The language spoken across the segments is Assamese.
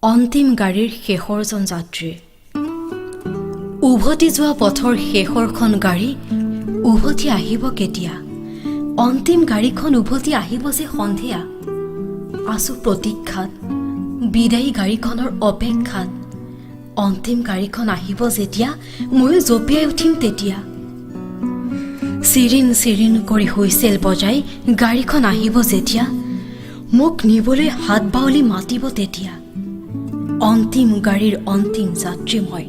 অন্তিম গাড়ীৰ শেষৰজন যাত্ৰী। উভতি যোৱা পথৰ শেষৰখন গাড়ী উভতি আহিব কেতিয়া? অন্তিম গাড়ীখন উভতি আহিব যে সন্ধিয়া। আছো প্ৰতীক্ষাত, বিদায়ী গাড়ীখনৰ অপেক্ষাত। অন্তিম গাড়ীখন আহিব যেতিয়া, ময়ো জঁপিয়াই উঠিম তেতিয়া। চিৰিন চিৰিন কৰি হুইচেল বজাই গাড়ীখন আহিব যেতিয়া, মোক নিবলৈ হাত বাউলি মাতিব তেতিয়া। অন্তিম গাড়ীৰ অন্তিম যাত্ৰী মই,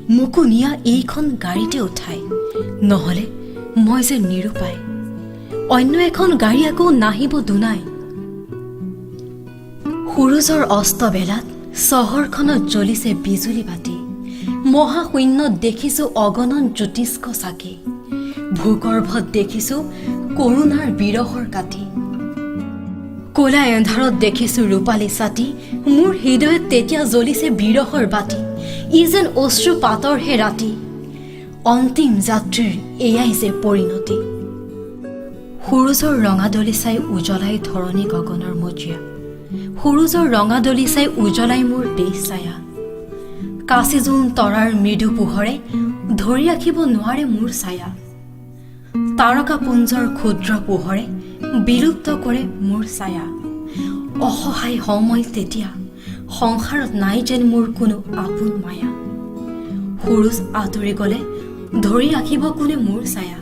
মোকো নিয়া এইখন গাড়ীতে উঠাই। নহ'লে মই যে নিৰুপায়, অন্য এখন গাড়ী আকৌ নাহিব দুনাই। সূৰুযৰ অস্তবেলাত চহৰখনত জ্বলিছে বিজুলী বাতি। মহাশূন্যত দেখিছো অগণন জ্যোতিষ্ক চাকি। ভূগৰ্ভত দেখিছো কৰুণাৰ বিৰহৰ কাটি। ক'লা এন্ধাৰত দেখিছো ৰূপালী ছাতি। মোৰ হৃদয়ত তেতিয়া জ্বলিছে বিৰহৰ বাতি। ই যেন অশ্ৰু পাতৰহে ৰাতি। অন্তিম যাত্ৰীৰ এয়াই যে পৰিণতি। সূৰুযৰ ৰঙা দলিচাই উজ্বলাই ধৰণী গগনৰ মজিয়া। সূৰুযৰ ৰঙা দলিচাই উজ্বলাই মোৰ দেহ ছায়া। কাঁচিজোন তৰাৰ মৃদু পোহৰে ধৰি ৰাখিব নোৱাৰে মোৰ ছায়া। তাৰকাপুঞ্জৰ ক্ষুদ্ৰ পোহৰে বিলুপ্ত কৰে মোৰ ছায়া। অসহায় হওঁ মই তেতিয়া, সংসাৰত নাই যেন মোৰ কোনো আপোন মায়া। সূৰুয আঁতৰি গ'লে ধৰি ৰাখিব কোনে মোৰ ছায়া?